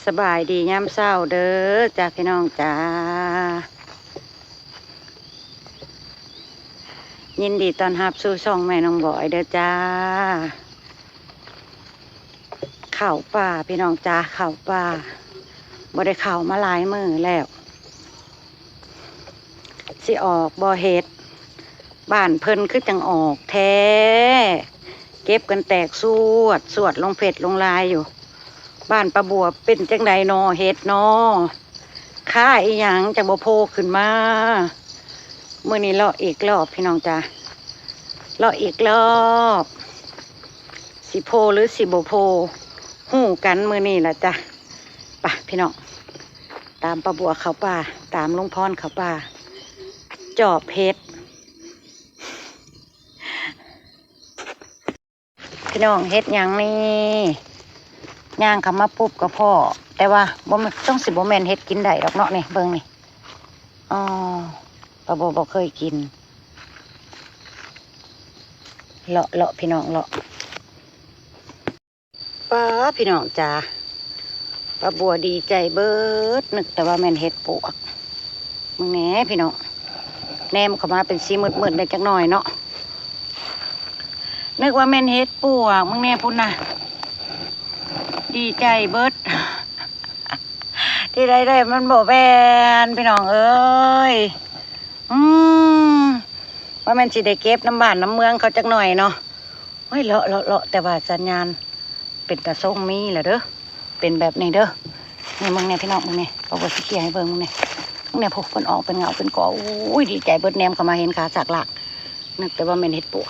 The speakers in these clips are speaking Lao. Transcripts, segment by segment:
ສະບາຍດີຍາມເຊົ້າເດີຈ້າ ພີ່ນ້ອງຈ້າ. ຍິນດີຕ້ອນຮັບສູ່ຊ່ອງແມ່ນ້ອງບອຍເດີຈ້າ. ເຂົ້າປ່າ ພີ່ນ້ອງຈ້າ ເຂົ້າປ່າ ບໍ່ໄດ້ເຂົ້າມາຫຼາຍມື້ແລ້ວ. ຊິອອກບໍ່ເຫັດ? ບ້ານເພິ່ນຄືຈັ່ງອອກແທ້ ເກັບກັນແຕກຊວດຊວດ ລົງເຟສລົງລາຍຢູ່. ບ້ານປ້າບົວເປັນຈັ່ງໃດນໍ ເຫັດນໍ ຄາອີ່ຫຍັງຈັ່ງບໍ່ໂພຂຶ້ນມາ? ມື້ນີ້ເລາະອີກລອບ ພີ່ນ້ອງຈ້າ ເລາະອີກລອບ ຊິໂພຫຼືຊິບໍ່ໂພ ຮູ້ກັນມື້ນີ້ລະຈ້າ. ໄປພີ່ນ້ອງ ຕາມປ້າບົວເຂົ້າປ່າ ຕາມລຸງພອນເຂົ້າປ່າ ຈອບເຫັດ. ພີ່ນ້ອງ ເຫັດຫຍັງນີ້? ຍ່າງເຂົ້າມາປຸບກໍພໍ້ ແຕ່ວ່າບໍ່ແມ່ນ ສົງຊິບໍ່ແມ່ນເຫັດກິນໄດ້ດອກເນາະ. ນີ້ເບິ່ງນີ້ ອໍ ປ້າບົວບໍ່ເຄີຍກິນ. ເລາະ ເລາະ ພີ່ນ້ອງ ເລາະ. ປ້າ ພີ່ນ້ອງຈ້າ ປ້າບົວດີໃຈເບີດ ນຶກແຕ່ວ່າແມ່ນເຫັດປວກ. ເບິ່ງແດ່ພີ່ນ້ອງ ແນມເຂົ້າມາເປັນສີມືດໆ ແດ່ຈັກໜ້ອຍເນາະ ນຶກວ່າແມ່ນເຫັດປວກ. ເບິ່ງແດ່ພຸ້ນນະ ດີໃຈເບີດ ທີ່ໄດ້ໄດ້ມັນບໍ່ແມ່ນ ພີ່ນ້ອງເອີຍ. ອືມ ວ່າແມ່ນຊິໄດ້ເກັບນຳບ້ານນຳເມືອງເຂົາຈັກໜ້ອຍເນາະ. ໂອ້ຍ ເລາະ ເລາະ ເລາະ ແຕ່ວ່າສັນຍານເປັນຕາຊົງມີແລ້ວເດີ ເປັນແບບນີ້ເດີ. ນີ້ເບິ່ງແດ່ພີ່ນ້ອງ ເບິ່ງແດ່ ເຂົາກໍຊິເຄຍໃຫ້ເບິ່ງ ເບິ່ງແດ່ ເບິ່ງແດ່ ພຸ້ນ ເພິ່ນອອກເປັນເຫງົາເປັນກໍ ໂອ້ຍ ດີໃຈເບີດ ແນມເຂົ້າມາເຫັນຂາສາກລາກ ນຶກແຕ່ວ່າແມ່ນເຫັດປວກ.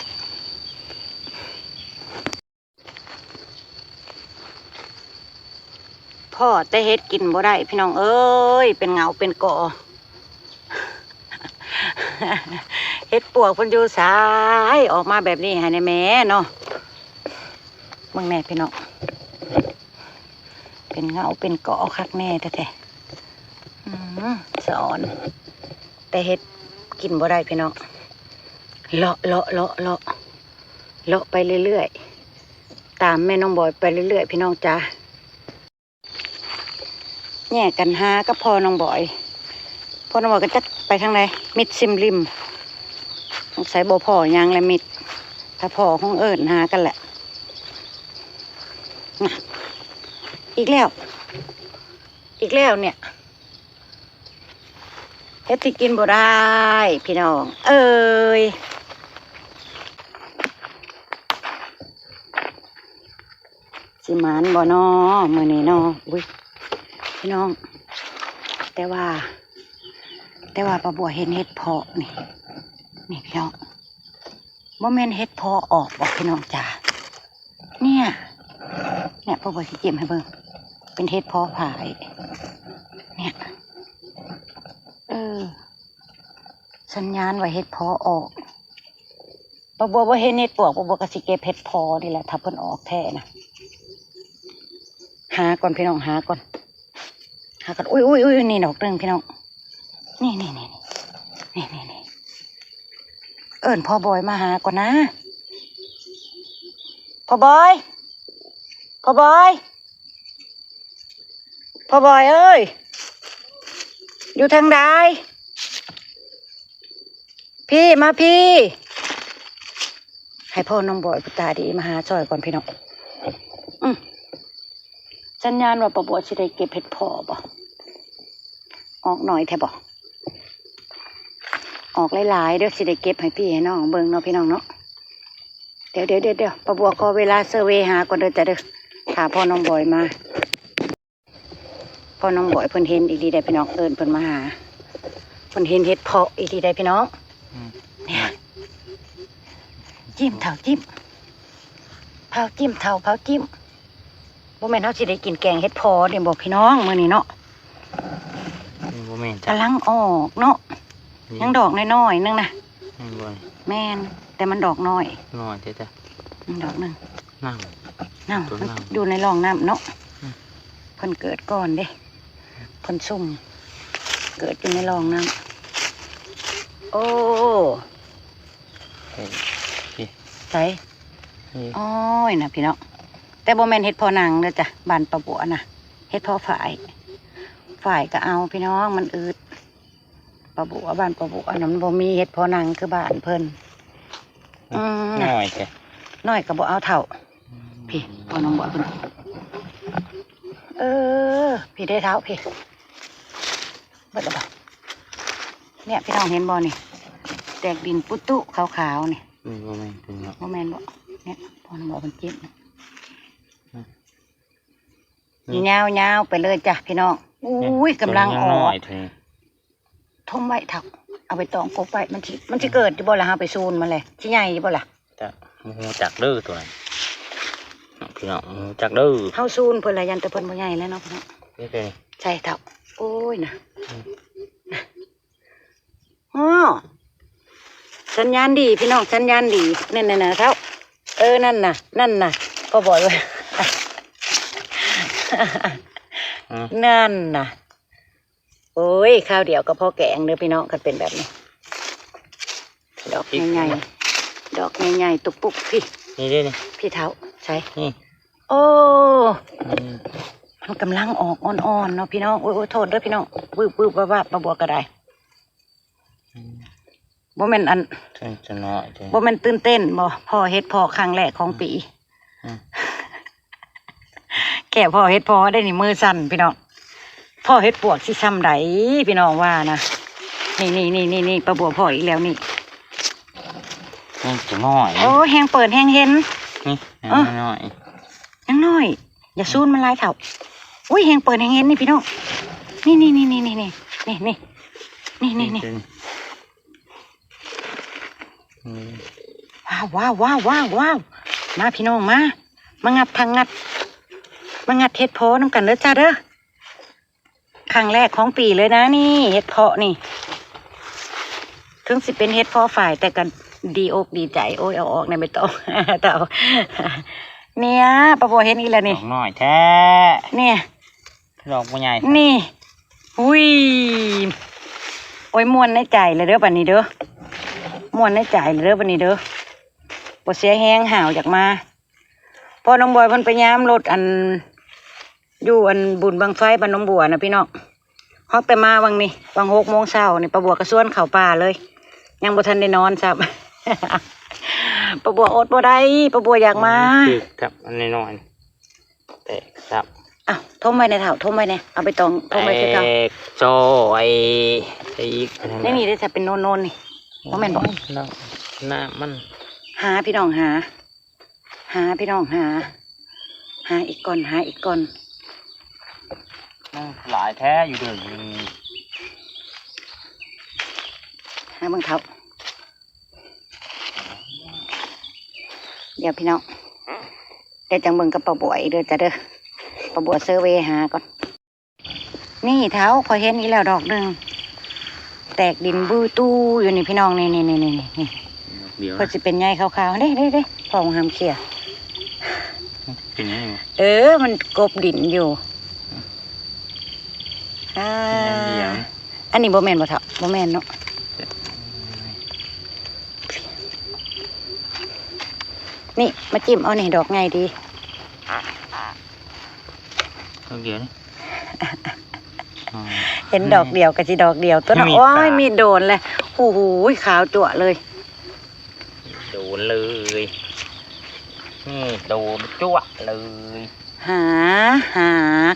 ພໍ້ແຕ່ເຫັດກິນບໍ່ໄດ້ ພີ່ນ້ອງເອີຍ ເປັນເຫງົາເປັນກໍ. ເຫັດປວກເພິ່ນຢູ່ໃສ? ອອກມາແບບນີ້ໃຫ້ແດ່ແມ່ເນາະ. ເບິ່ງແດ່ພີ່ນ້ອງ ເປັນເຫງົາເປັນກໍຄັກແນ່ແທ້ໆ. ອືມ ສະອອນ ແຕ່ເຫັດກິນບໍ່ໄດ້ ພີ່ນ້ອງ. ເລາະ ເລາະ ເລາະ ເລາະ ເລາະໄປເລື້ອຍໆ ຕາມແມ່ນ້ອງບອຍໄປເລື້ອຍໆ ພີ່ນ້ອງຈ້າ. ແຍກກັນຫາກັບພໍ່ນ້ອງບອຍ ພໍ່ນ້ອງບອຍກໍຈັກໄປທາງໃດ ມິດຊິມລິມ ສົງໄສບໍ່ພໍຫຍັງແຫຼະມິດ ຖ້າພໍຄົງເອີ້ນຫາກັນແຫຼະ. ນະ ອີກແລ້ວ ອີກແລ້ວເນຍ ເຮັດທີ່ກິນບໍ່ໄດ້ພີ່ນ້ອງເອີຍ. ຊິໝານບໍ່ນໍມື້ນີ້ນໍ? ອຸ້ຍ ພີ່ນ້ອງ ແຕ່ວ່າ ແຕ່ວ່າປ້າບົວເຫັນເຫັດເພາະນີ້ ນີ້ພີ່ນ້ອງ ບໍ່ແມ່ນເຫັດເພາະອອກບໍ່ພີ່ນ້ອງຈ໋າ? ເນຍ ເນຍ ປ້າບົວຊິເຈັບໃຫ້ເບິ່ງ ເປັນເຫັດເພາະຜາຍ ເນຍ ເອີ ສັນຍານວ່າເຫັດເພາະອອກ. ປ້າບົວບໍ່ເຫັນເຫັດປວກ ປ້າບົວກໍຊິເກັບເຫັດເພາະນີ້ແຫຼະ ຖ້າເພິ່ນອອກແທ້ນະ. ຫາກ່ອນພີ່ນ້ອງ ຫາກ່ອນ ຫາກ່ອນ. ອຸ້ຍໆໆ ນີ້ດອກໜຶ່ງພີ່ນ້ອງ ນີ້ໆໆ ນີ້ໆ ເອີ້ນພໍ່ບອຍມາຫາກ່ອນນະ. ພໍ່ບອຍ ພໍ່ບອຍ ພໍ່ບອຍເອີຍ ຢູ່ທາງໃດ? ພີ້ ມາພີ້ ໃຫ້ພໍ່ນ້ອງບອຍຜູ້ຕາດີມາຫາຊ່ອຍກ່ອນພີ່ນ້ອງ. ອື ສັນຍານວ່າປ້າບົວຊິໄດ້ເກັບເຫັດເພາະບໍ່? ອອກໜ້ອຍແທ້ບໍ່? ອອກຫຼາຍໆເດີ້ ຊິໄດ້ເກັບໃຫ້ພີ່ໃຫ້ນ້ອງເບິ່ງເນາະພີ່ນ້ອງເນາະ. ດຽວໆໆ ປ້າບົວຂໍເວລາເຊີເວຫາກ່ອນເດີ້ຈ້າເດີ້ ຖ້າພໍ່ນ້ອງບອຍມາ. ພໍ່ນ້ອງບອຍເພິ່ນເຫັນອີ່ຫຼີໄດ໋ພີ່ນ້ອງ ເອີ້ນເພິ່ນມາຫາ ເພິ່ນເຫັນເຫັດເພາະອີ່ຫຼີໄດ໋ພີ່ນ້ອງ. ອືມ ແນ່ ຈິ້ມເຖົ້າຈິ້ມ ເຜົາຈິ້ມເຖົ້າເຜົາຈິ້ມ. ບໍ່ແມ່ນເຮົາຊິໄດ້ກິນແກງເຫັດເພາະນີ້ບໍ່ພີ່ນ້ອງ ມື້ນີ້ເນາະ? ອືມ ບໍ່ແມ່ນ ກຳລັງອອກເນາະ ອືມ ຍັງດອກນ້ອຍໆໜຶ່ງນະ. ແມ່ນບໍ່? ແມ່ນ ແຕ່ມັນດອກນ້ອຍ ນ້ອຍແທ້ໆ ມັນດອກໜຶ່ງ ນັ້ນ ນັ້ນ ມັນຢູ່ໃນຮ່ອງນ້ຳເນາະ. ອືມ ເພິ່ນເກີດກ່ອນເດ້ ເພິ່ນຊຸ່ມເກີດຢູ່ໃນຮ່ອງນ້ຳ. ໂອ້ ເຫັນ ໃສ? ນີ້ ໂອ້ຍນະພີ່ນ້ອງ ແຕ່ບໍ່ແມ່ນເຫັດເພາະນາງເດີ້ຈ້າ ບ້ານປ້າບົວນະ. ເຫັດເຜາະຝ້າຍ ຝ້າຍກໍເອົາພີ່ນ້ອງ ມັນອືດ. ປ້າບົວ ບ້ານປ້າບົວນັ້ນມັນບໍ່ມີເຫັດເຜາະນັ່ງຄືບ້ານເພິ່ນ. ອືມ ນ້ອຍແທ້ ນ້ອຍກໍບໍ່ເອົາເຖົ້າ. ອືມ ພີ້ ພໍ່ນ້ອງບອຍເພິ່ນ ເອີ ພີ້ເດ້ເຖົ້າ ພີ້ ເບິດແລ້ວບໍ່? ເນີ້ຍ ພີ່ນ້ອງເຫັນບໍ່ນີ້ ແຕກດິນປຸຕຸຂາວໆນີ້. ອືມ ບໍ່ແມ່ນ ບໍ່ແມ່ນບໍ່? ເນີ້ຍ ພໍ່ນ້ອງບອຍເພິ່ນເຈັບ ອືມ ຍາວໆ ໄປເລີຍຈ້ະພີ່ນ້ອງ. ອຸ້ຍ ກຳລັງອອກ ຍັງນ້ອຍແທ້. ຖົມໄວ້ເຖົ້າ ເອົາໃບຕອງກົບໄວ້ ມັນຊິ ມັນຊິເກີດຢູ່ບໍ່ລະ? ເຮົາໄປຊູນມັນແຫຼະ ຊິໃຫຍ່ຢູ່ບໍ່ລະ? ຈະບໍ່ຮູ້ຈັກເດີໂຕນັ້ນ ພີ່ນ້ອງ ບໍ່ຮູ້ຈັກເດີ. ເຮົາຊູນເພິ່ນລະ ຢ້ານແຕ່ເພິ່ນບໍ່ໃຫຍ່ແລ້ວເນາະພີ່ນ້ອງ. ໃສ່ເຖົ້າ ໂອ້ຍນະ ອືມ ອໍ ສັນຍານດີພີ່ນ້ອງ ສັນຍານດີ. ນັ້ນນະເຖົ້າ ເອີ ນັ້ນນະ ນັ້ນນະ ພໍ່ບອຍ ອືມ ນັ້ນນະ. ໂອ້ຍ ຄາວດຽວກໍພໍແກງເດີພີ່ນ້ອງ ຄັນເປັນແບບນີ້. ດອກໃຫຍ່ໆ ດອກໃຫຍ່ໆ ຕຸກປຸກ ພີ້ ນີ້ເດ້ນີ້ ພີ້ເຖົ້າ ໃສ ນີ້ ໂອ້ ອືມ ມັນກຳລັງອອກອ່ອນໆເນາະພີ່ນ້ອງ. ໂອ້ຍ ໂອ້ຍ ໂທດເດີພີ່ນ້ອງ ວືບໆ ວາບໆ ປ້າບົວກໍໄດ້. ອືມ ບໍ່ແມ່ນອັນ ຈະນ້ອຍແທ້ ບໍ່ແມ່ນຕື່ນເຕັ້ນບໍ່ ພໍ້ເຫັດເຜາະຄັ້ງແລກຂອງປີ. ອືມ ແຄ່ພໍ້ເຫັດເຜາະໄດ້ນີ້ ມືສັ່ນພີ່ນ້ອງ. ພໍ້ເຫັດປວກຊິຊ່ຳໃດພີ່ນ້ອງວ່ານະ. ນີ້ໆໆໆ ປ້າບົວພໍ້ອີກແລ້ວນີ້ ຍັງຈະນ້ອຍ ໂອ້ ແຮງເປີດແຮງເຫັນ ນີ້ ເອີ ຍັງນ້ອຍ ຍັງນ້ອຍ ຢ່າຊູນມັນຫຼາຍເຖົ້າ. ອຸ້ຍ ແຮງເປີດແຮງເຫັນນີ້ພີ່ນ້ອງ ນີ້ໆໆໆ ນີ້ ນີ້ ນີ້ ນີ້ ນີ້ ອືມ ວ້າວ ວ້າວ ວ້າວ ວ້າວ ວ້າວ ມາພີ່ນ້ອງມາ ມາງັດທັງງັດ ມາງັດເຫັດເຜາະນຳກັນເດີຈ້າເດີ. ຄັ້ງແລກຂອງປີເລີຍນະນີ້ ເຫັດເຜາະນີ້ ເຖິງຊິເປັນເຫັດເຜາະຝ້າຍ ແຕ່ກໍດີອົກດີໃຈ. ໂອ້ຍ ເອົາອອກແດ່ໃບຕອງ ເຖົ້າ ເນີ້ຍ ປ້າບົວເຫັນອີກແລ້ວນີ້ ດອກນ້ອຍແທ້ ເນີ້ຍ ດອກບໍ່ໃຫຍ່ ນີ້ ອຸ້ຍ ໂອ້ຍ ມ່ວນໃນໃຈແລ້ວເດີບັດນີ້ເດີ ມ່ວນໃນໃຈແລ້ວເດີບັດນີ້ເດີ ບໍ່ເສຍແຮງ ຫາວຢາກມາ. ພໍ່ນ້ອງບອຍເພິ່ນໄປຍາມລົດ ອັນ ຢູ່ອັນບຸນບັ້ງໄຟບ້ານໜອງບົວນະພີ່ນ້ອງ. ຮອກແຕ່ມາຫວ່າງນີ້ ຫວ່າງຫົກໂມງເຊົ້ານີ້ ປ້າບົວກໍຊວນເຂົ້າປ່າເລີຍ ຍັງບໍ່ທັນໄດ້ນອນຊ້ຳ. ປ້າບົວອົດບໍ່ໄດ້ ປ້າບົວຢາກມາ ຖືກກັບອັນນ້ອຍໆ ແຕກຊ້ຳ. ອ້າວ ຖົມໄວ້ແດ່ເຖົ້າ ຖົມໄວ້ແດ່ ເອົາໃບຕອງຖົມໄວ້ຄືເກົ່າ ແຕກຊອຍ ໃສ່ອີກ ໃນນີ້ເດ້ ຖ້າເປັນໂນນໆນີ້ ບໍ່ແມ່ນບໍ່? ນ້ຳ ນ້ຳມັນ ຫາພີ່ນ້ອງຫາ ຫາພີ່ນ້ອງຫາ ຫາອີກກ່ອນ ຫາອີກກ່ອນ. ມັນຫຼາຍແທ້ຢູ່ເດີ ຫາເບິ່ງເຖົ້າ. ດຽວພີ່ນ້ອງ ດຽວຈັ່ງເບິ່ງກັບປ້າບົວອີກເດີຈ້າເດີ ປ້າບົວເຊີເວຫາກ່ອນ. ນີ້ເຖົ້າ ຂ້ອຍເຫັນອີກແລ້ວດອກໜຶ່ງ ແຕກດິນບືຕູ້ຢູ່ນີ້ພີ່ນ້ອງ ນີ້ໆໆໆ ດຽວ ເພິ່ນຊິເປັນໃຍຂາວໆ ເດ້ໆໆ ພໍ່ຫາມເຂ່ຍ ເປັນຫຍັງ? ເອີ ມັນກົບດິນຢູ່ ອືມ ອ່າ ອັນນີ້ບໍ່ແມ່ນບໍ່ເຖົ້າ? ບໍ່ແມ່ນເນາະ ນີ້ມາຈິ້ມເອົານີ້ ດອກໃຫຍ່ດີ ດອກດຽວນີ້ ເຫັນດອກດຽວກໍຊິດອກດຽວຕົວະເນາະ. ໂອ້ຍ ມີດໂດນແລ້ວ ໂອ້ໂຫ ຂາວຈັ້ວະເລີຍ ໂດນເລີຍ ມີດໂດນຈັ້ວະເລີຍ. ຫາ ຫາ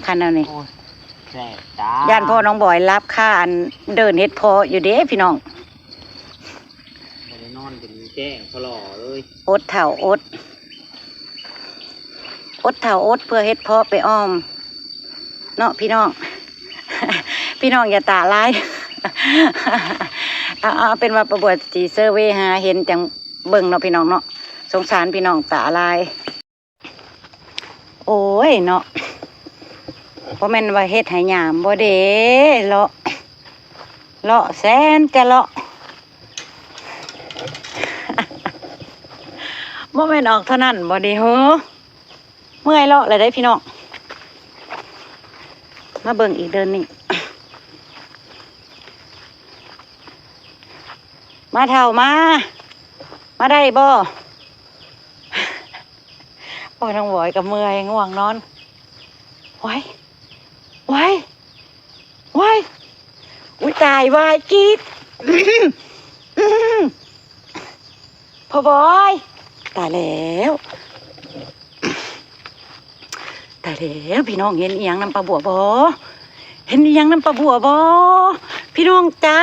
ຄັນແນວນີ້ ໂອ້ຍ ແສບຕາ ຢ້ານພໍ່ນ້ອງບອຍຫຼັບຄາອັນເດີ່ນເຫັດເຜາະຢູ່ເດ້ພີ່ນ້ອງ. ບໍ່ໄດ້ນອນເປັນແຈ້ງພໍຫຼໍເລີຍ ອົດເຖົ້າອົດ ອົດເຖົ້າອົດ ເພື່ອເຫັດເຜາະໄປອອມເນາະພີ່ນ້ອງ. ພີ່ນ້ອງຢ່າຕາຫຼາຍ ເອົາ ເອົາເປັນວ່າປ້າບົວຊິເຊີເວຫາເຫັນຈັ່ງເບິ່ງເນາະພີ່ນ້ອງເນາະ ສົງສານພີ່ນ້ອງຕາຫຼາຍ. ໂອ້ຍເນາະ ບໍ່ແມ່ນວ່າເຮັດໃຫ້ຍາມບໍ່ເດ້ ເລາະ ເລາະແສນຈະເລາະ ບໍ່ແມ່ນອອກເທົ່ານັ້ນບໍ່ເດ້ເຮີ ເມື່ອຍເລາະແລ້ວເດ້ພີ່ນ້ອງ. ມາເບິ່ງອີກເດີນີ້ ມາເຖົ້າມາ ມາໄດ້ບໍ່? ໂອ້ຍ ນ້ອງບອຍກໍເມື່ອຍ ງ່ວງນອນ. ໂອ້ຍ ວ້າຍ ວ້າຍ ອຸ້ຍ ຕາຍ ວາຍ ກຣີດ ພໍ່ບອຍ ຕາຍແລ້ວ ຕາຍແລ້ວ ພີ່ນ້ອງ ເຫັນອີ່ຫຍັງນຳປ້າບົວບໍ່? ເຫັນອີ່ຫຍັງນຳປ້າບົວບໍ່ ພີ່ນ້ອງຈ້າ?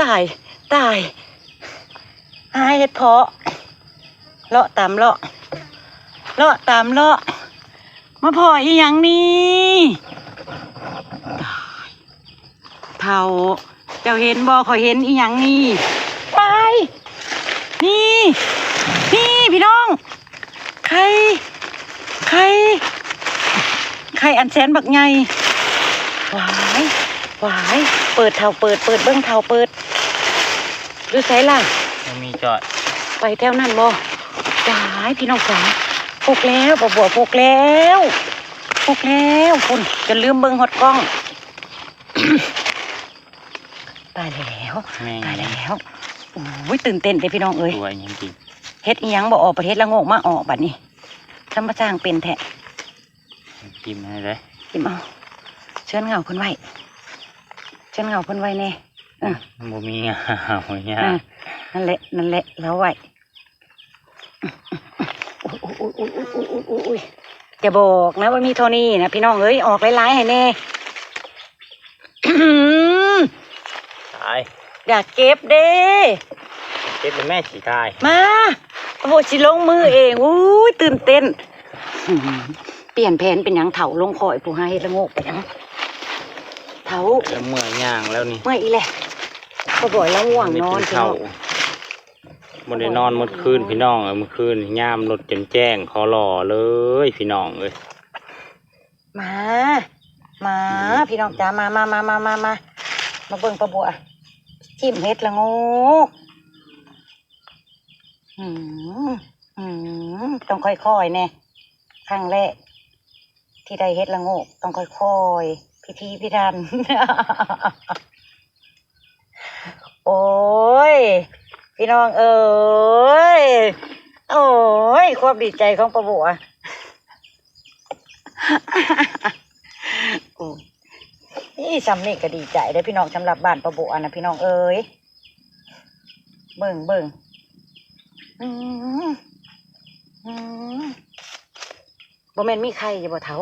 ຕາຍ ຕາຍ ຫາເຫັດເຜາະ ເລາະຕາມເລາະ ເລາະຕາມເລາະ ມາພໍ້ອີ່ຫຍັງນີ້? ຕາຍ ເຖົ້າ ເຈົ້າເຫັນບໍ່? ຂ້ອຍເຫັນອີ່ຫຍັງນີ້? ຕາຍ ນີ້ ນີ້ ພີ່ນ້ອງ ໄຂ່ ໄຂ່ ໄຂ່ອັນແສນບັກໃຫຍ່ ຫວາຍ ຫວາຍ ເປີດເຖົ້າເປີດ ເປີດເບິ່ງເຖົ້າເປີດ ຢູ່ໃສລະ? ບໍ່ມີຈ້ອຍ ໄປແຖວນັ້ນບໍ່? ຕາຍ ພີ່ນ້ອງສາ ພົກແລ້ວ ປ້າບົວ ພົກແລ້ວ ພົກແລ້ວ ພຸ້ນ ຈົນລືມເບິ່ງຮອດກ້ອງ ຕາຍແລ້ວ ແມ່ນ ຕາຍແລ້ວ ໂອ້ຍ ຕື່ນເຕັ້ນເດ້ພີ່ນ້ອງເອີຍ ຕົວອີ່ຫຍັງກິນ ເຫັດອີ່ຫຍັງບໍ່ອອກ ປະເທດລະໂງກມາອອກບັດນີ້ ທຳມະຊ່າງເປັນແທ້ ກິນໃຫ້ໄດ້ ກິນເອົາ ເຊີນເຫງົ້າເພິ່ນໄວ້ ເຊີນເຫງົ້າເພິ່ນໄວ້ແດ່ ເອີ ບໍ່ມີເຫງົ້າ ເອີ ນັ້ນແຫຼະ ນັ້ນແຫຼະ ລາວໄວ້ ໂອ້ຍ ໂອ້ຍ ໂອ້ຍ ໂອ້ຍ ໂອ້ຍ ໂອ້ຍ ໂອ້ຍ ໂອ້ຍ ຢ່າບອກນະວ່າມີເທົ່ານີ້ນະ ພີ່ນ້ອງເອີຍ ອອກຫຼາຍໆໃຫ້ແດ່ ຕາຍ ຢາກເກັບເດ້ ເກັບແມ່ຊິຕາຍ ມາ ໂອ້ໂຫ ຊິລົງມືເອງ ໂອ້ຍ ຕື່ນເຕັ້ນ ອືມ ປ່ຽນແຜນເປັນຫຍັງເຖົ້າ ລົງຂ້ອຍຜູ້ຫາເຫັດລະໂງກໄປຫຍັງ ເຖົ້າ ແລ້ວເມື່ອຍຍ່າງແລ້ວນີ້ ເມື່ອຍອີກແລ້ວ ພໍ່ບອຍລາວງ່ວງນອນ ບໍ່ໄດ້ກິນເຂົ້າ ພີ່ນ້ອງ ບໍ່ໄດ້ນອນໝົດຄືນ ພີ່ນ້ອງເອີຍ ມື້ຄືນຍາມລົດຈົນແຈ້ງ ຂໍຫຼໍ່ເລີຍ ພີ່ນ້ອງເອີຍ ມາ ມາ ອືມ ພີ່ນ້ອງຈ້າ ມາ ມາ ມາ ມາ ມາ ມາ ມາເບິ່ງປ້າບົວ ຈິ້ມເຫັດລະໂງກ ອືມ ອືມ ຕ້ອງຄ່ອຍໆແດ່ ຄັ້ງແລກທີ່ໄດ້ເຫັດລະໂງກ ຕ້ອງຄ່ອຍໆ ພິຖີພິຖັນ ໂອ້ຍ ພີ່ນ້ອງເອີຍ ໂອ້ຍ ຄວາມດີໃຈຂອງປ້າບົວ ໂອ້ຍ ສ່ຳນີ້ກໍດີໃຈເດ້ພີ່ນ້ອງ ສຳລັບບ້ານປ້າບົວນະ ພີ່ນ້ອງເອີຍ ເບິ່ງ ເບິ່ງ ອືມ ອືມ ບໍ່ແມ່ນມີໄຂ່ຢູ່ບໍ່ເຖົ້າ?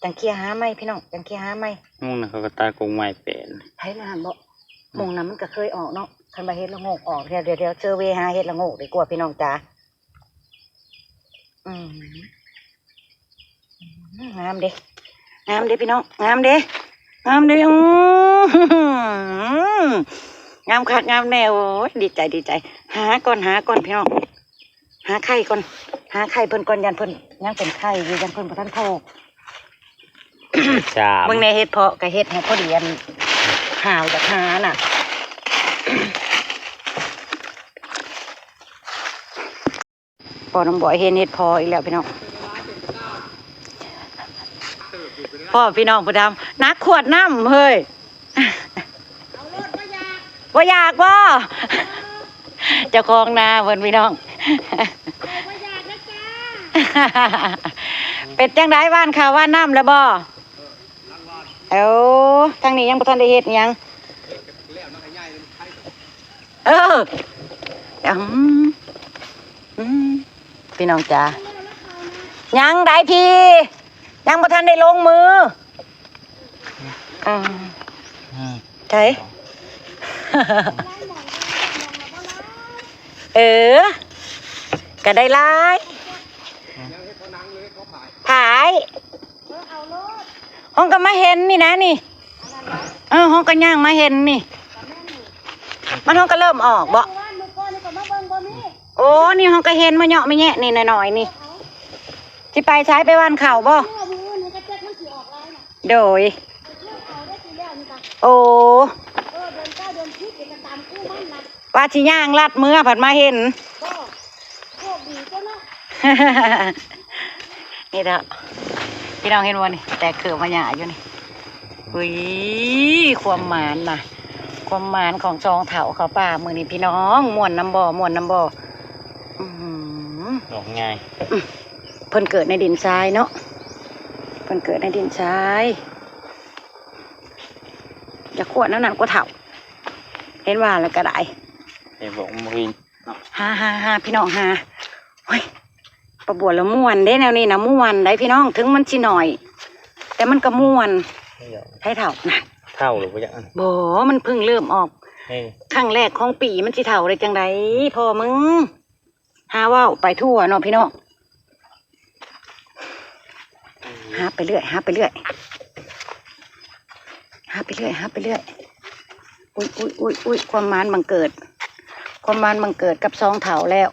ຈັ່ງເຄຍຫາໃໝ່ພີ່ນ້ອງ ຈັ່ງເຄຍຫາໃໝ່ ມຸງນະ ເຂົາກໍຕັດກົກໄມ້ແປນ ໃຜນະຫັ້ນບໍ່? ອືມ ມຸງນະມັນກໍເຄີຍອອກເນາະ ຄັນວ່າເຫັດລະໂງກອອກ ດຽວ ດຽວ ດຽວເຊີເວຫາເຫັດລະໂງກດີກວ່າພີ່ນ້ອງຈ໋າ ອືມ ງາມເດ້ ງາມເດ້ພີ່ນ້ອງ ງາມເດ້ ງາມເດ້ ອືມ ງາມຄັກງາມແນ່ ໂອ້ຍ ດີໃຈ ດີໃຈ ຫາກ່ອນ ຫາກ່ອນພີ່ນ້ອງ ຫາໄຂ່ກ່ອນ ຫາໄຂ່ເພິ່ນກ່ອນ ຢ້ານເພິ່ນຍັງເປັນໄຂ່ຢູ່ ຢ້ານເພິ່ນບໍ່ທັນໂຕ ສາມ ເບິ່ງແດ່ ເຫັດເຜາະກໍເຮັດໃຫ້ພໍດີ ອັນ ຫາວຈາກຫານະ ພໍ່ນ້ອງບອຍເຫັນເຫັດເຜາະອີກແລ້ວພີ່ນ້ອງ ພໍ່ພີ່ນ້ອງຜູ້ດຳ ໜັກຂວດນ້ຳເຮີ້ຍ ເອົາໂລດ ບໍ່ຢາກ ບໍ່ຢາກບໍ່? ເຈົ້າຂອງນາເພິ່ນພີ່ນ້ອງ ເອົາບໍ່ຢາກນະຈ້າ ເປັນຈັ່ງໃດ ຫວ່ານເຂົ້າຫວ່ານນ້ຳແລ້ວບໍ່? ເອີ ທາງນີ້ຍັງບໍ່ທັນໄດ້ເຮັດຫຍັງ ເອີ ອືມ ອືມ ພີ່ນ້ອງຈ໋າ ຍັງໃດ໋ພີ່ ຍັງບໍ່ທັນໄດ້ລົງມື ອືມ ອືມ ໃສ ເອີ ກໍໄດ້ຫຼາຍ ອືມ ພາຍ ເອີ ເອົາໂລດ ຫ້ອງກໍມາເຫັນນີ້ນະນີ້ ອັນນັ້ນນະ ເອີ ຫ້ອງກໍຍ່າງມາເຫັນນີ້ ກໍແມ່ນນີ້ ມັນຫ້ອງກໍເລີ່ມອອກບໍ່? ມື້ວານມື້ກ່ອນນີ້ກໍມາເບິ່ງບໍ່ມີ ໂອ້ ນີ້ຫ້ອງກໍເຫັນມາເຍາະມາແຍະນີ້ໜ້ອຍໆນີ້ ເອົາ ຊິໄປໃສ ໄປຫວ່ານເຂົ້າບໍ່? ມື້ອື່ນນີ້ກໍຈັກມັນຊິອອກຫຼາຍນະ ໂດຍ ໄປເທີ່ຍວເຂົ້າໄດ້ປີແລ້ວນີ້ກໍ ໂອ້ ເອີ ເດືອນເກົ້າເດືອນສິບນີ້ກໍຕາມຄູ່ມັນນະ ວ່າຊິຍ່າງລັດເມືອພັດມາເຫັນ ບໍ່ ໂຊກດີຕົວະເນາະ ນີ້ເດາະ ພີ່ນ້ອງເຫັນບໍ່ນີ້ ແຕກເກີບມາຫຍ້າຢູ່ນີ້ ອຸ້ຍ ຄວາມໝານນະ ຄວາມໝານຂອງສອງເຖົ້າເຂົ້າປ່າມື້ນີ້ພີ່ນ້ອງ ມ່ວນນຳບໍ່ ມ່ວນນຳບໍ່ ອືມ ອອກງ່າຍ ເພິ່ນເກີດໃນດິນຊາຍເນາະ ວັນເກີດໃນດິນຊາຍ ຢ່າຂວດແນວນັ້ນກວ່າເຖົ້າ ເຫັນວ່າແລ້ວກໍໄດ້ ເຫັນບໍ່ ບໍ່ເຫັນເນາະ ຫາ ຫາ ຫາ ພີ່ນ້ອງຫາ ໂອ້ຍ ປາບົວລະມ່ວນເດ້ ແນວນີ້ນະມ່ວນໄດ໋ພີ່ນ້ອງ ເຖິງມັນຊິໜ້ອຍ ແຕ່ມັນກໍມ່ວນ ໃຜເຖົ້ານະ ເຖົ້າຫຼືບໍ່ຈັກ ບໍ່ ມັນເພິ່ງເລີ່ມອອກ ເອີ ຄັ້ງແລກຂອງປີ ມັນຊິເຖົ້າໄດ້ຈັ່ງໃດ ພໍ່ມຶງ ຫາເວົ້າໄປທົ່ວເນາະພີ່ນ້ອງ ຫາໄປເລື້ອຍ ຫາໄປເລື້ອຍ ຫາໄປເລື້ອຍ ຫາໄປເລື້ອຍ ອຸ້ຍ ອຸ້ຍ ອຸ້ຍ ອຸ້ຍ ຄວາມມານບັງເກີດ ຄວາມມານບັງເກີດກັບສອງເຖົ້າແລ້ວ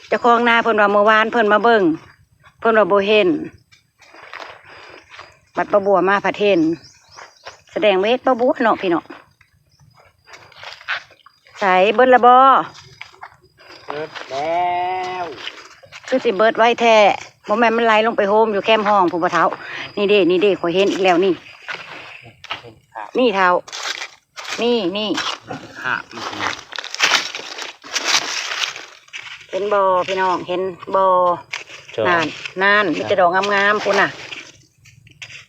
ເຈົ້າຂອງນາເພິ່ນວ່າມື້ວານເພິ່ນມາເບິ່ງ ເພິ່ນວ່າບໍ່ເຫັນ ບັດປາບົວມາພັດເຫັນ ສະແດງວ່າເຫັດປາບົວເນາະພີ່ນ້ອງ ໃສເບິດລະບໍ່? ເບິດແລ້ວ ຄືຊິເບິດໄວແທ້ ບໍ່ແມ່ນມັນໄຫຼລົງໄປໂຮມຢູ່ແຄມຫ້ອງພຸ້ນບໍ່ເຖົ້າ? ນີ້ເດ້ ນີ້ເດ້ ຂ້ອຍເຫັນອີກແລ້ວນີ້ ເຫັນຄາບ ນີ້ເຖົ້າ ນີ້ ນີ້ ຄາບມັນ ເຫັນບໍ່ພີ່ນ້ອງ ເຫັນບໍ່? ຈອ ນັ້ນ ນັ້ນ ມີແຕ່ດອກງາມໆພຸ້ນນະ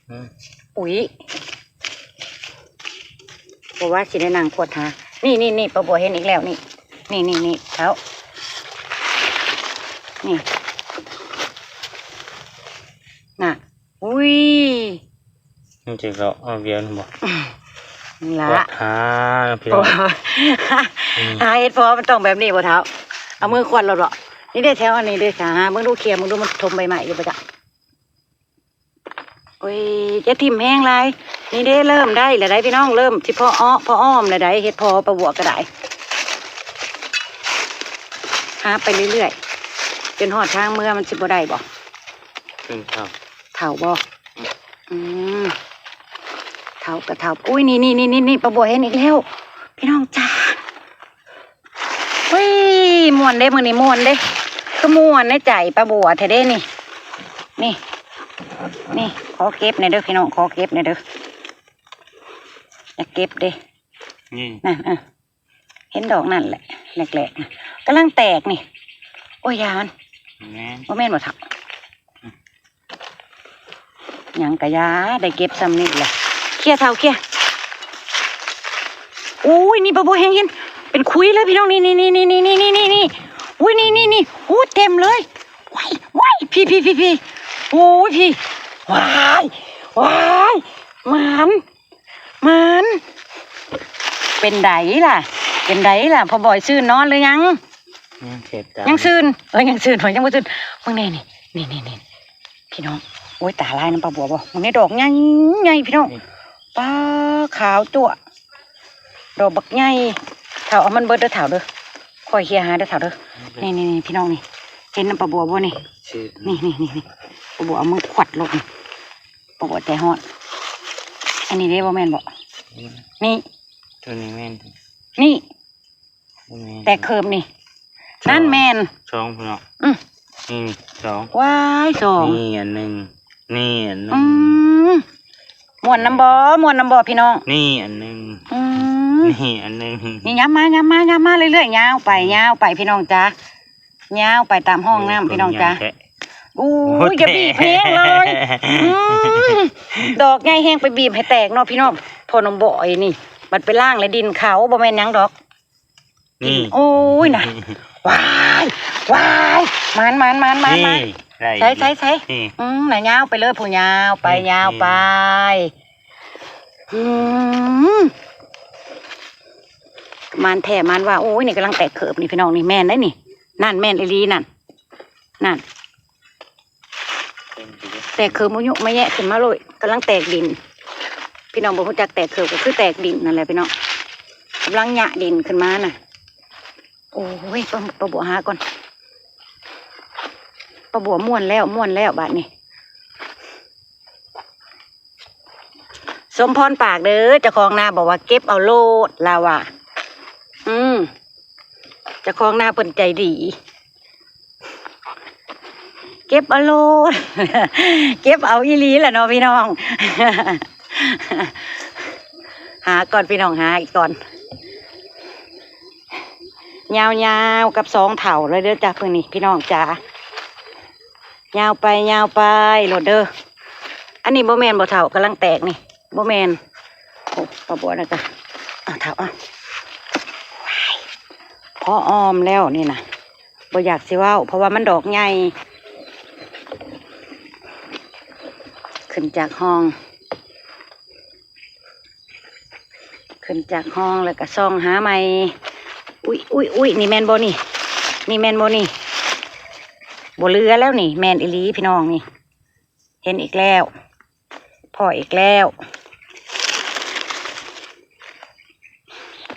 ອືມ ອຸ້ຍ ບໍ່ວ່າຊິໄດ້ນັ່ງຄວດຫາ ນີ້ ນີ້ ນີ້ ປາບົວເຫັນອີກແລ້ວ ນີ້ ນີ້ ນີ້ ນີ້ ເຖົ້າ ນີ້ ນະ ອຸ້ຍ ມັນຊິເຂົ້າເອົາວຽນບໍ່ ລະ ຄວດຫາພີ່ນ້ອງ ອືມ ຫາເຫັດເພາະມັນຕ້ອງແບບນີ້ບໍ່ເຖົ້າ? ເອົາມືຄວດໂລດບໍ່? ນີ້ເດ້ ແຖວອັນນີ້ເດ້ ຫາເບິ່ງດູ ເຄຍເບິ່ງດູ ມັນຖົມໃບໄມ້ຢູ່ບໍ່ຈະ? ໂອ້ຍ ຢ່າຖິ້ມແຮງຫຼາຍ ນີ້ເດ້ ເລີ່ມໄດ້ແລ້ວໄດ໋ພີ່ນ້ອງ ເລີ່ມຊິພໍເອາະພໍອ້ອມແລ້ວໄດ໋ ເຫັດເພາະປາບົວກໍໄດ້ ຫາໄປເລື້ອຍໆ ຈົນຮອດທາງເມືອ ມັນຊິບໍ່ໄດ້ບໍ່? ເຖິງເຖົ້າ ເຖົ້າບໍ່? ອືມ ເຖົ້າກໍເຖົ້າ ອຸ້ຍ ນີ້ໆໆໆ ປາບົວເຫັນອີກແລ້ວ ພີ່ນ້ອງຈ້າ. ເຮີ້ຍ ມ່ວນເດ້ ມື້ນີ້ມ່ວນເດ້ ຄືມ່ວນໃນໃຈປາບົວແທ້ເດ້ນີ້ ນີ້ ນີ້ ຂໍເກັບແດ່ເດີພີ່ນ້ອງ ຂໍເກັບແດ່ເດີ ຢາກເກັບເດ້ ນີ້ ນັ້ນ ເອີ ເຫັນດອກນັ້ນແຫຼະ ແຫຼກໆ ນະ ກຳລັງແຕກນີ້ ໂອ້ຍ ຢ່າມັນ ແມ່ນ ບໍ່ແມ່ນບໍ່ເຖົ້າ? ຫຍັງກະຢ່າ ໄດ້ເກັບຊ່ຳນີ້ແຫຼະ ເຄຍເຖົ້າເຄຍ ໂອ້ຍ ນີ້ປາບົວແຮງເຫັນ ເປັນຄຸຍເລີຍພີ່ນ້ອງ ນີ້ໆໆ ໂອ້ຍ ນີ້ໆໆ ໂອ້ຍ ເຕັມເລີຍ ວ້າຍ ວ້າຍ ພີ້ໆໆ ໂອ້ຍ ພີ້ ວ້າຍ ວ້າຍ ໝານ ໝານ ເປັນໃດລະ ເປັນໃດລະ ພໍ່ບອຍຊື່ນນອນຫຼືຍັງ? ຍັງເສບຕາ ຍັງຊື່ນ ເອີ ຍັງຊື່ນ ຍັງບໍ່ຊື່ນ ເບິ່ງແດ່ນີ້ ນີ້ໆໆ ພີ່ນ້ອງ ໂອ້ຍ ຕາລາຍນຳປາບົວບໍ່ ເບິ່ງແດ່ ດອກໃຫຍ່ໆ ພີ່ນ້ອງ ນີ້ ປາ ຂາວຈັ້ວ ດອກບັກໃຫຍ່ ເຖົ້າ ເອົາມັນເບິດເດີເຖົ້າເດີ ຄ່ອຍເຄຍຫາເດີເຖົ້າເດີ ນີ້ໆໆ ພີ່ນ້ອງນີ້ ເຫັນນຳປາບົວບໍ່ນີ້ ນີ້ໆໆ ປາບົວເອົາມືຂວັດໂລດນີ້ ປາບົວໃຈຮ້ອນ ອັນນີ້ເດ້ ບໍ່ແມ່ນບໍ່ ນີ້ ຕົວນີ້ແມ່ນ ນີ້ ບໍ່ແມ່ນ ແຕກເຂີບນີ້ ສອງ ນັ້ນແມ່ນ ສອງ ພີ່ນ້ອງ ອື ນີ້ ນີ້ ສອງ ວ້າຍ ສອງ ນີ້ອັນໜຶ່ງ ນີ້ອັນໜຶ່ງ ອື ມ່ວນນຳບໍ່ ມ່ວນນຳບໍ່ພີ່ນ້ອງ ນີ້ອັນໜຶ່ງ ອື ນີ້ອັນໜຶ່ງ ນີ້ ຫຍັບມາ ຫຍັບມາ ຫຍັບມາເລື້ອຍໆ ຍາວໄປ ຍາວໄປ ພີ່ນ້ອງຈ້າ ຍາວໄປຕາມຮ່ອງນ້ຳ ໂອ້ ພີ່ນ້ອງຈ້າ ໂອ້ຍ ໂອ້ຍ ຢ່າບີບແຮງເລີຍ ອື ດອກໃຫຍ່ແຮງ ໄປບີບໃຫ້ແຕກເນາະພີ່ນ້ອງ ພໍ່ນ້ອງບອຍນີ້ ບັດໄປລ້າງແລ້ວດິນຂາວ ບໍ່ແມ່ນຫຍັງດອກ ນີ້ ໂອ້ຍນະ ວ້າຍ ວ້າຍ ໝານ ໝານ ໝານ ໝານ ນີ້ ມາ ໄດ້ ໃສ ໃສ ໃສ ນີ້ ອືມ ນະ ຍາວໄປເລີຍ ຜູ້ ຍາວໄປ ນີ້ ຍາວໄປ ນີ້ ອືມ ໝານແທ້ ໝານວ່າ ໂອ້ຍ ນີ້ກຳລັງແຕກເຂີບນີ້ ພີ່ນ້ອງ ນີ້ແມ່ນໄດ໋ນີ້ ນັ້ນແມ່ນອີ່ຫຼີນັ້ນ ນັ້ນ ແຕກເຂີບມະຍຸມະແຍະຂຶ້ນມາໂລດ ກຳລັງແຕກດິນ ພີ່ນ້ອງບໍ່ຮູ້ຈັກແຕກເຂີບ ກໍຄືແຕກດິນນັ້ນແຫຼະພີ່ນ້ອງ ກຳລັງຍະດິນຂຶ້ນມານະ ໂອ້ຍ ປາ ປາບົວຫາກ່ອນ ປາບົວມ່ວນແລ້ວ ມ່ວນແລ້ວບາດນີ້ ສົມພອນປາກເດີ ເຈົ້າຂອງນາບອກວ່າເກັບເອົາໂລດ ລາວວ່າ ອືມ ເຈົ້າຂອງນາເພິ່ນໃຈດີ ເກັບເອົາໂລດ ເກັບເອົາອີ່ຫຼີລະເນາະພີ່ນ້ອງ ຫາກ່ອນພີ່ນ້ອງ ຫາອີກກ່ອນ ຍາວໆ ກັບສອງເຖົ້າເລີຍເດີຈ້າ ເພິ່ນນີ້ ພີ່ນ້ອງຈ້າ ຍາວໄປ ຍາວໄປໂລດເດີ ເ ອັນນີ້ບໍ່ແມ່ນບໍ່ເຖົ້າ ກຳລັງແຕກນີ້? ບໍ່ແມ່ນ. ໂອ້ ປາບົວນະກະ ເອົາເຖົ້າ ເອົາ ພໍອອມແລ້ວນີ້ນະ ບໍ່ຢາກຊິເວົ້າ ເພາະວ່າມັນດອກໃຫຍ່. ຂຶ້ນຈາກຮ່ອງ ຂຶ້ນຈາກຮ່ອງແລ້ວກະສ່ອງຫາໃໝ່. ອຸ້ຍ ອຸ້ຍ ອຸ້ຍ ນີ້ແມ່ນບໍ່ນີ້? ນີ້ແມ່ນບໍ່ນີ້? ບໍ່ເຫຼືອແລ້ວນີ້ ແມ່ນອີ່ຫຼີພີ່ນ້ອງນີ້. ເຫັນອີກແລ້ວ ພໍ້ອີກແລ້ວ.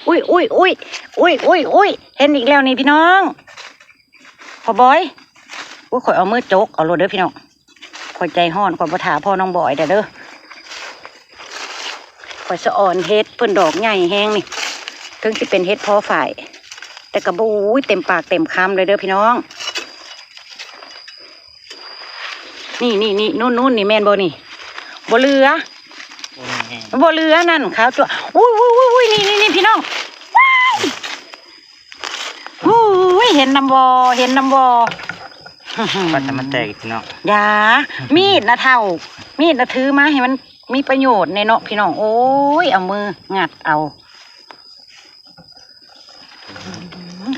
ອຸ້ຍ ອຸ້ຍ ອຸ້ຍ ອຸ້ຍ ອຸ້ຍ ອຸ້ຍ ເຫັນອີກແລ້ວນີ້ພີ່ນ້ອງ. ພໍ່ບອຍ ໂອ້ຍ ຂ້ອຍເອົາມືຈົກເອົາໂລດເດີພີ່ນ້ອງ. ຂ້ອຍໃຈຮ້ອນ ຂ້ອຍບໍ່ຖ້າພໍ່ນ້ອງບອຍແດ່ເດີ. ຂ້ອຍສະອອນເຫັດ ເພິ່ນດອກໃຫຍ່ແຮງນີ້ ເຖິງຊິເປັນເຫັດພໍຝ້າຍ ແຕ່ກະບໍ່ ໂອ້ຍ ເຕັມປາກເຕັມຄຳເລີຍເດີພີ່ນ້ອງ. ນີ້ ນີ້ ນີ້ ນູ້ນ ນູ້ນ ນີ້ແມ່ນບໍ່ນີ້? ບໍ່ເຫຼືອ ບໍ່ເຫຼືອນັ້ນ ຂາວຈັ້ວ. ອຸ້ຍ ອຸ້ຍ ອຸ້ຍ ອຸ້ຍ ນີ້ ນີ້ ນີ້ ພີ່ນ້ອງ ວ້າຍ. ໂອ້ຍ ເຫັນນຳບໍ່ ເຫັນນຳບໍ່? ວ່າແຕ່ມັນແຕກອີກພີ່ນ້ອງ. ຢ່າ ມີດນະເຖົ້າ ມີດນະຖືມາໃຫ້ມັນມີປະໂຫຍດແດ່ເນາະພີ່ນ້ອງ. ໂອ້ຍ ເອົາມືງັດເອົາ.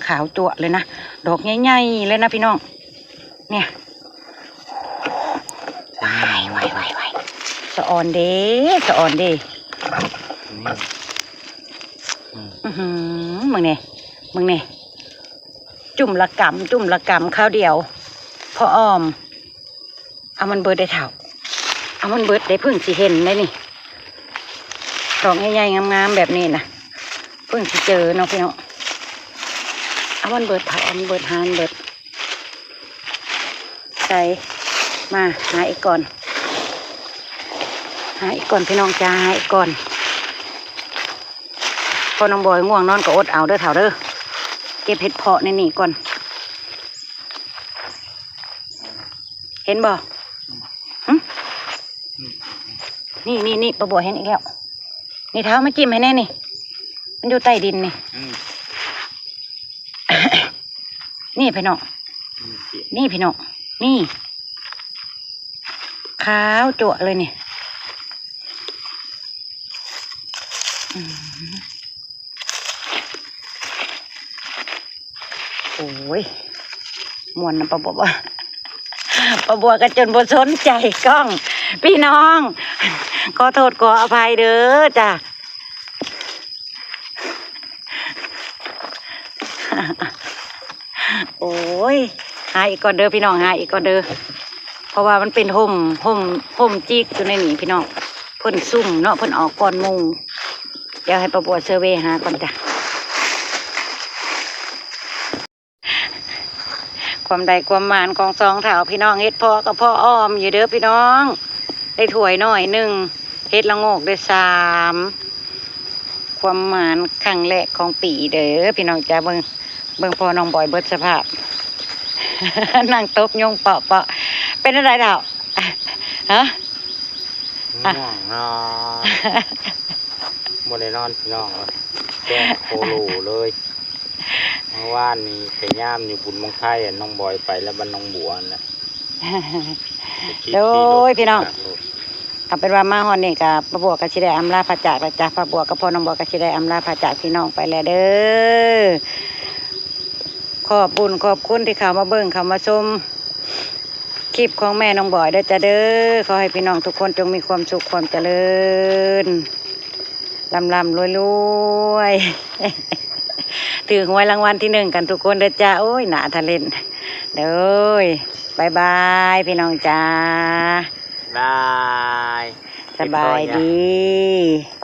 ຂາວຈັ້ວເລີຍນະ ດອກໃຫຍ່ໆເລີຍນະພີ່ນ້ອງ. ເນຍ ວ້າຍ ວ້າຍ ວ້າຍ ສະອອນເດ້ ສະອອນເດ້. ອືມ ອືຫື ເບິ່ງແດ່ ເບິ່ງແດ່ ຈຸ້ມລະກຳ ຈຸ້ມລະກຳ ຄາວດຽວ ພໍອອມ. ເອົາມັນເບິດໄດ້ເຖົ້າ ເອົາມັນເບິດໄດ້ ເພິ່ງຊິເຫັນໄດ້ນີ້ ດອກໃຫຍ່ໆງາມໆແບບນີ້ນະ ເພິ່ງຊິເຈີເນາະພີ່ນ້ອງ. ເອົາມັນເບິດເຖົ້າ ເອົາມັນເບິດ ຫາມັນເບິດ. ໃສ່ ມາ ຫາອີກກ່ອນ ຫາອີກກ່ອນພີ່ນ້ອງຈ້າ ຫາອີກກ່ອນ. ພໍ່ນ້ອງບອຍງ່ວງນອນກໍອົດເອົາເດີເຖົ້າເດີ ເກັບເຫັດເຜາະໃນນີ້ກ່ອນ. ເຫັນບໍ່? ຫຶ? ນີ້ ນີ້ ນີ້ ປາບົວເຫັນອີກແລ້ວ. ນີ້ ເຖົ້າມາຈິ້ມໃຫ້ແດ່ນີ້ ມັນຢູ່ໃຕ້ດິນນີ້. ອືມ ນີ້ພີ່ນ້ອງ ອືມ ນີ້ພີ່ນ້ອງ ນີ້ ຂາວຈັ້ວເລີຍນີ້. ອືມ ໂອ້ຍ ມ່ວນນຳປາບົວ ປາບົວກໍຈົນບໍ່ສົນໃຈກ້ອງ ພີ່ນ້ອງ ຂໍໂທດຂໍອະໄພເດີຈ້າ. ໂອ້ຍ ຫາອີກກ່ອນເດີພີ່ນ້ອງ ຫາອີກກ່ອນເດີ ເພາະວ່າມັນເປັນຮົ່ມ ຮົ່ມ ຮົ່ມຈິກຢູ່ໃນນີ້ພີ່ນ້ອງ. ເພິ່ນຊຸ່ມເນາະ ເພິ່ນອອກກ່ອນໝູ່. ດຽວໃຫ້ປາບົວເຊີເວຫາກ່ອນຈ້າ. ຄວາມໄດ້ຄວາມໝານຂອງສອງເຖົ້າພີ່ນ້ອງ ເຫັດເຜາະກໍພໍອອມຢູ່ເດີພີ່ນ້ອງ ໄດ້ຖ້ວຍໜ້ອຍໜຶ່ງ ເຫັດລະໂງກໄດ້ສາມ. ຄວາມໝານຄັ້ງແລກຂອງປີເດີພີ່ນ້ອງຈ້າ. ເບິ່ງ ເບິ່ງພໍ່ນ້ອງບອຍເບິດສະພາບ ນັ່ງຕົບຍຸງເປາະໆ. ເປັນຈັ່ງໃດເຖົ້າ? ຮະ? ງ່ວງນອນ ບໍ່ໄດ້ນອນພີ່ນ້ອງເອີຍ ແຈ້ງໂຄໂລເລີຍ. ເມື່ອວານນີ້ໄປຍາມຢູ່ບຸນບັ້ງໄຟ ອັນນ້ອງບອຍໄປແລ້ວ ບ້ານໜອງບົວນັ້ນແຫຼະ. ໂດຍພີ່ນ້ອງ ເອົາເປັນວ່າມາຮອດນີ້ກະ ປ້າບົວກໍຊິໄດ້ອຳລາພາຈາກແລ້ວຈ້າ. ປ້າບົວກັບພໍ່ນ້ອງບົວກໍຊິໄດ້ອຳລາພາຈາກພີ່ນ້ອງໄປແລ້ວເດີ. ຂອບບຸນຂອບຄຸນທີ່ເຂົ້າມາເບິ່ງເຂົ້າມາຊົມ ຄລິບຂອງແມ່ນ້ອງບອຍເດີຈ້າເດີ. ຂໍໃຫ້ພີ່ນ້ອງທຸກຄົນຈົ່ງມີຄວາມສຸກຄວາມຈະເລີນ ລ່ຳໆລວຍໆ ຖືກຫວຍລາງວັນທີໜຶ່ງກັນທຸກຄົນເດີຈ້າ. ໂອ້ຍ ໜ້າທະເລນ. ໂດຍ ບາຍບາຍ ພີ່ນ້ອງຈ້າ. ບາຍ. ສະບາຍດີ.